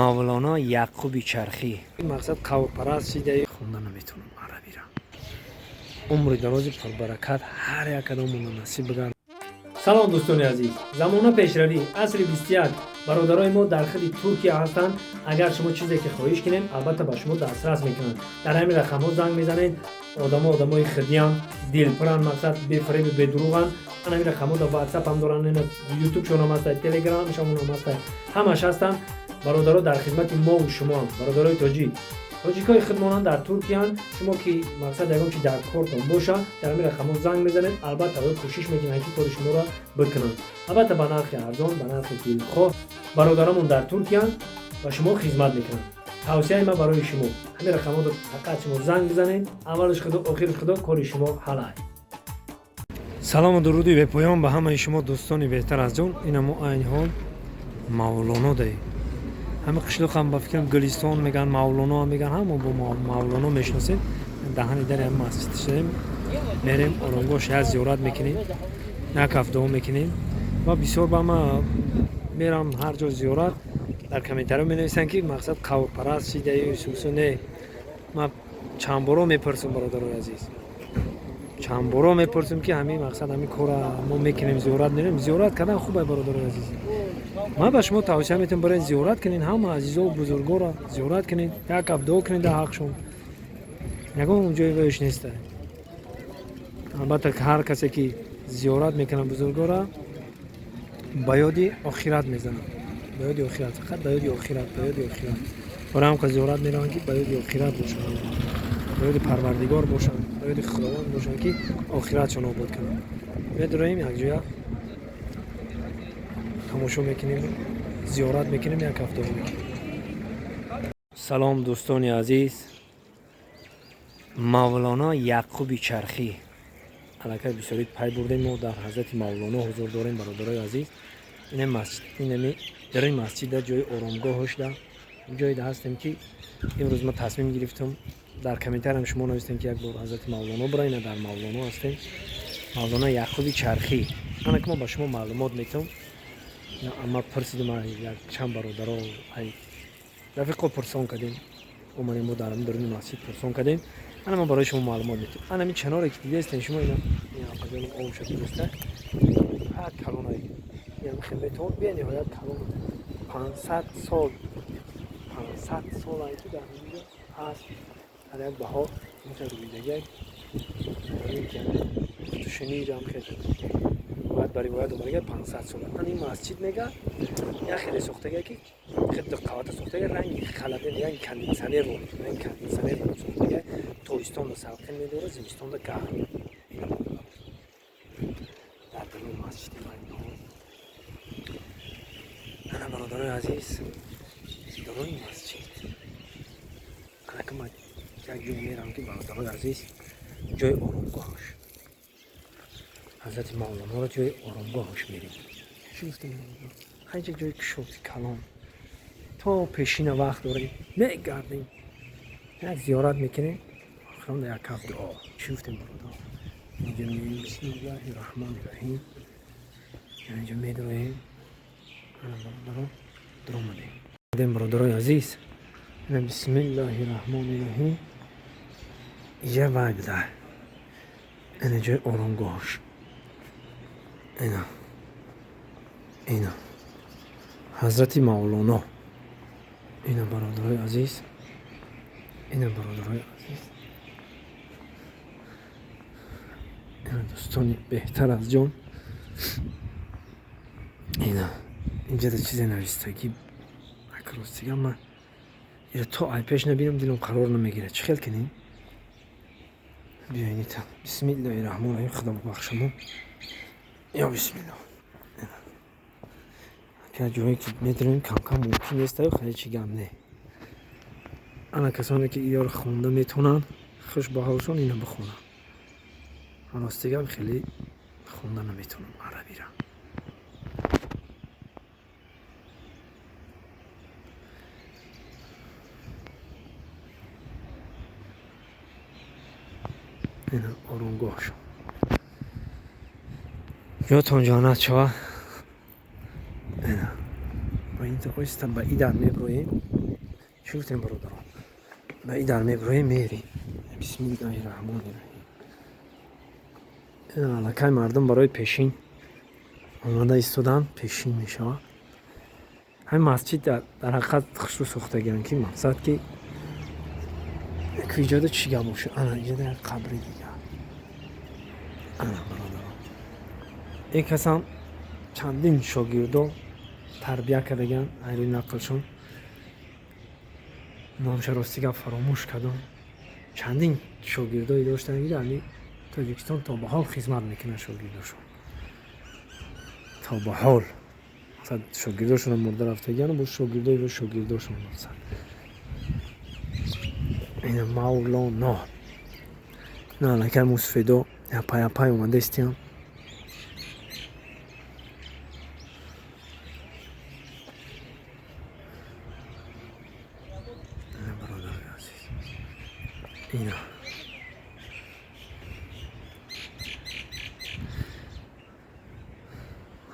Мавлоно Яқуби Чархӣ. Мақсад қаврпараст шидаи хонда наметавонам арабира. Умри дарози пурбаракат ҳар як кадомона насиб бигардад. Салом, дӯстони азиз! Замона пешравӣ, асри 21. Бародарои мо дар худи Туркия ҳастанд. Агар шумо чизе ки хоҳиш кунед, албатта ба шумо дастрас мекунанд. Дар ҳамин рақамҳо занг мезанед. Одамо одамои хидиянд, дилпуранд, мақсад бефареби бедурӯғанд. Ан ҳамин рақамҳо дар Ватсап ҳам доранд, Ютубшонам ҳаста, Телеграмшонам ҳаста, ҳамаш ҳастанд. Бародаро дар хизмати мову шумоанд, бародарои тоҷик, тоҷикҳои худмонанд, дар Туркиянд. Шумо ки мақсад ягон чи дар кортон боша, дар ҳамин рақамҳо занг мезанед, албатта ё кӯшиш мекунанд, ки кори шуморо бикунанд, албатта ба нархи арзон, ба нархи дилхоҳ. Бародарамон дар Туркиянд, ба шумо хизмат мекунанд. Тавсияи ман барои шумо: ҳамин рақамҳоро фақат шумо занг бизанед. Аввалаш худо, охири худо, кори шумо ҳалай. Салому дуруди бепоён ба ҳамаи шумо, дӯстони беҳтар аз ҷон. Ина мо айни ҳол Мавлоно даем. Ҳами қишлоқам ба фикрам Гулистон меган, Мавлоно меган, ҳамо бо Мавлоно мешиносем. Даҳани дари ҳам масҷид шудем, мерем оромгоҳ, як зиёрат мекунем, як ҳафт дуо мекунем. Ва бисёр ба ма мерам ҳар ҷо зиёрат, дар комментариҳо менависанд, ки мақсад қаврпараст шидаи сусу. Не, ма чанд боро мепурсам, бародарои азиз, чанд боро мепурсем, ки ҳамин мақсад ҳамин кора мо мекунем, зиёрат мерем. Зиёрат кардан хуб, бародарои азиз. Ман ба шумо тавсия метавонам: баред, зиёрат кунед, ҳама азизову бузургоро зиёрат кунед, як ҳафт дуо кунед дар ҳақшон. Ягон ҷои ваёш неста. Албатта, ҳар касе ки зиёрат мекунад бузургора, ба ёди охират мезанад, ба ёди охират, фақат ба ёди охират, ба ёди охират. Барои ҳам зиёрат мераванд, ки ба ёди охират бошанд, ба ёди Парвардигор бошанд, ба ёди Худованд бошанд, ки охиратшон обод кунанд. Медуроем, якҷоя тамошо мекунем, зиёрат мекунем, як ҳафт дуо мекунем. Салом, дӯстони азиз! Мавлоно Яқуби Чархӣ. Аллакай бисёри пай бурдем, мо дар ҳазрати Мавлоно ҳузур дорем, бародарои азиз. Ина масҷид, инами дарои масҷида, ҷои оромгоҳошда, ҷойда ҳастем, ки имрӯз ма тасмим гирифтам. Дар комментариям шумо навистем, ки як бор ҳазрати Мавлоно бира. Ина дар Мавлоно ҳастем, Мавлоно Яқуби Чархӣ. Ана ки мо ба шумо маълумот метавам. Ма пурсидим як чанд бародаро, рафиқо пурсон кардем, омадем, мо дар даруни масҷид пурсон кардем. Ана ман барои шумо маълумот метавам. Ана ами чаноре ки дидаистем шумо, ина апаҷонам обша дуруста ҳад калонай хел метавон, бениҳоят калон. 500 сол, 500 сол ай ки дар ҳаминҷо ҳаст. Дар як баҳор рӯидагиак шунидам, хел ривоят ба ривоят омадага, 500 сол. Ан ин масҷид мега як хеле сохтага, ки хеле қавата сохтага, ранги халаден, ранги кондитсионер, ранги кондитсионер сохтага. Тобистонда салқин медорад, зимистонда гарм. Дар даруни масҷиди майнаҳо, ана, бародарои азиз, даруни масҷид. Ана ки ман як ҷой мерам, ки, бародарои азиз, ҷои оромгоҳаш ҳазрати Мавлоноро, ҷои оромгоҳаш мерем. Чӣ гуфтем? Ҳайҷа ҷои кушоди калон. То пешина вақт дорем, мегардем, як зиёрат мекунем, охирон як ҳафт дуо. Чӣ гуфтем, бародар? Инҷо меем, бисмиллаҳи раҳмони раҳим, инҷо медроем. Бародаро, дуромадем, бародарои азиз. Бисмиллаҳи раҳмони раҳим. Иҷа вай буда, ина ҷои оромгоҳаш, ина, ина ҳазрати Мавлоно. Ина, бародарои азиз, ина, бародарои азиз, ина, дӯстони беҳтар аз ҷон. Ина инҷада чизе навистагӣ. Ростига, ман ира то ай пеш набинам, дилам қарор намегирад. Чӣ хел кунем? Биёинита, бисмиллаҳи раҳмон раҳим, худо бахшамо, ё бисмилло. Ҷое ки медонем, камкам мумкин нестаю, хеле чӣ гам не. Ана касоне ки иёро хонда метавонанд, хуш ба ҳолшон, ина бихонанд. Ман ростигам хеле хонда наметавонам арабира. Ина оромгоҳшон, ҷотон ҷаннат шава. Ина ба ин Оҳиста ба и дар меброем. Чӣ гуфтем, бародарон? Ба и дар меброем, мерем. Бисмиллаҳи раҳмони раҳим. Аллакай мардум барои пешин омада истоданд, пешин мешавад. Ҳамин масҷид дар ҳақиқат хушрӯ сохтагианд, ки мақсад ки иҷода чӣ гап бошад. Ана иҷода як қабри дигар. Ана, бародарон, ин касам чандин шогирдо тарбия кардагианд. Айрӯи нақлшон номша рости гап фаромӯш кардам. Чандин шогирдое доштанд, ки дар Тоҷикистон то ба ҳол хизмат мекунанд шогирдошон. То ба ҳол шогирдошон мурда рафтагианд, бо шогирдои бо шогирдошон. Мақсад ина Мавлоно. Ина аллакай мусфедо япай омада истиям. Бародари азиз, ина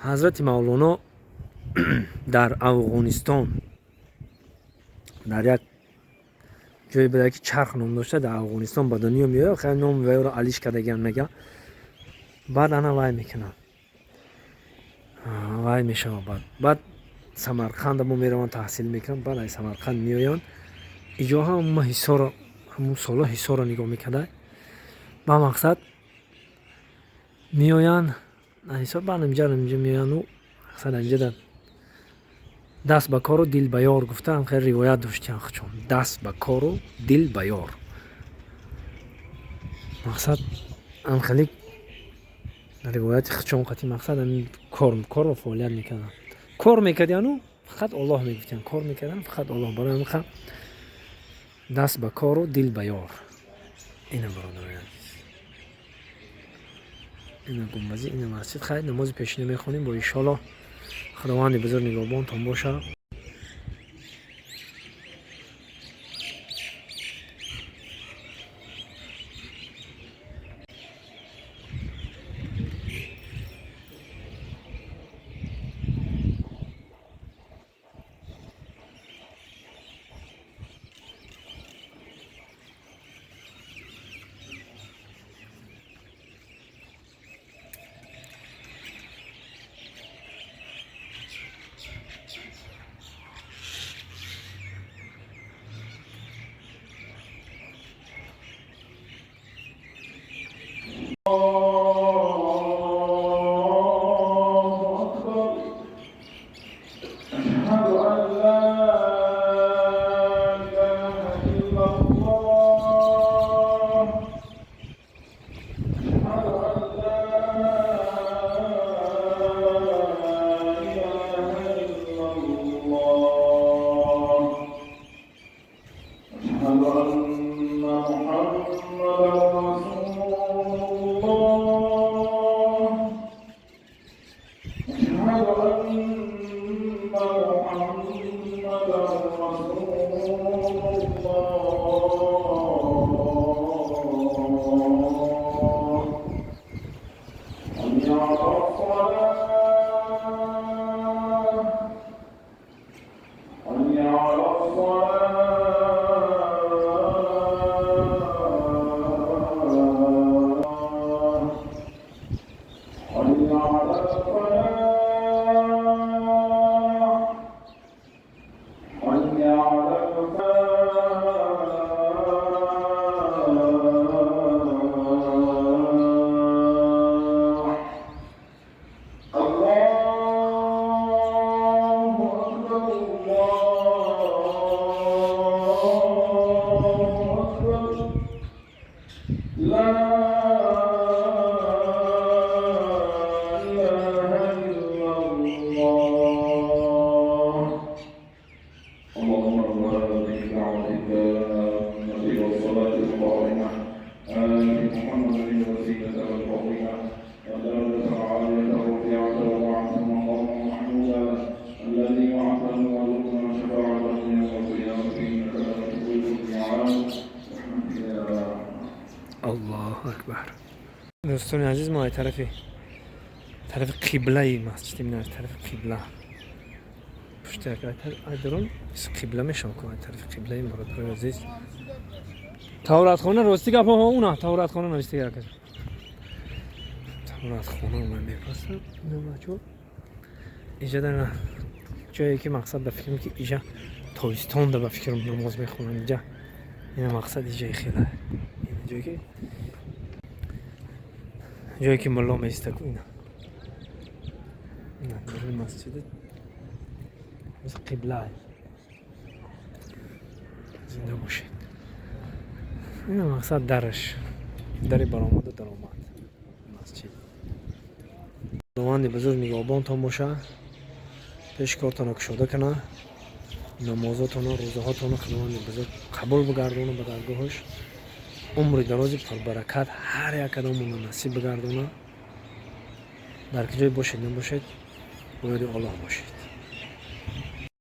ҳазрати Мавлоно дар Афғонистон, дар як ҷое буда, ки Чарх ном дошта, дар Афғонистон ба дунё меояд. Хеле номи вайро алиш кардагиам мега. Баъд ана вай мекунад, вай мешавад. Баъд Самарқанда мо мераванд, таҳсил мекунанд. Баъд аз Самарқанд меоянд иҷо ҳама Ҳисоро, ҳамун соло Ҳисоро нигоҳ мекарда. Ба мақсад меоянд Ҳисор, баъд инҷа меоянду мақсад инҷа даст ба кору дил ба ёр гуфтаам. Хеле ривоят доштиям хучон: даст ба кору дил ба ёр. Мақсад ам хеле ривояти хучон қати мақсад кор, корро фаъолият мекарданд. Кор мекардияну фақат Оллоҳ мегуфтиян, кор мекардан фақат Оллоҳ. Барои ҳамин даст ба кору дил ба ёр. Ина, бародарои азиз, ина гунбазӣ, ина масҷид. Хайр, намози пешина мехонем бо иншоаллоҳ. Худованди бузург нигоҳбонтон бошад. الله أكبر، أشهد أن لا إله إلا الله، أشهد أن لا إله إلا الله، أشهد أن محمدا رسول الله، أشهد أن محمدا رسول الله. حي على الصلاة، حي على الصلاة، حي على الفلاح، حي على الفلاح. الله أكبر، الله أكبر، لا إله إلا الله. اللهم رب هذه الدعوة التامة والصلاة القائمة، آت محمدا الوسيلة والفضيلة والدرجة العالية الرفيعة، وابعثه مقاما محمودا الذي وعدته، وارزقنا شفاعته يوم القيامة، إنك لا تخلف الميعاد. برحمتك يا Аллоҳу акбар. Дӯстони азиз, мо тарафи қиблаи масҷид, ин тарафи қибла. Пушти айдарон қибла мешавад ку, ай тарафи қиблаи, бародарои азиз. Таҳоратхона, рости гап, уна таҳоратхона нависта як. Таҳоратхона ман мепасам. Ина, бачо, иҷа дар ҷое ки, мақсад, ба фикрам, ки иҷа тобистонда, ба фикрам, намоз мехонам иҷа. Ина, мақсад, иҷаи хела, ҷое ки мулло меиста ку. Ина даруни масҷида қибла. Зинда бошед. Ина, мақсад, дараш, дари баромаду даромад масҷид. Худованди бузург нигаҳбонтон боша, пеши кортонро кушода кана, намозотоно, рӯзаҳотоно Худованди бузург қабул бигардона, ба даргоҳаш умри дарози пурбаракат ҳар як кадомона насиб бигардона. Дар ки ҷой бошед, набошед, бояди Оллоҳ бошед.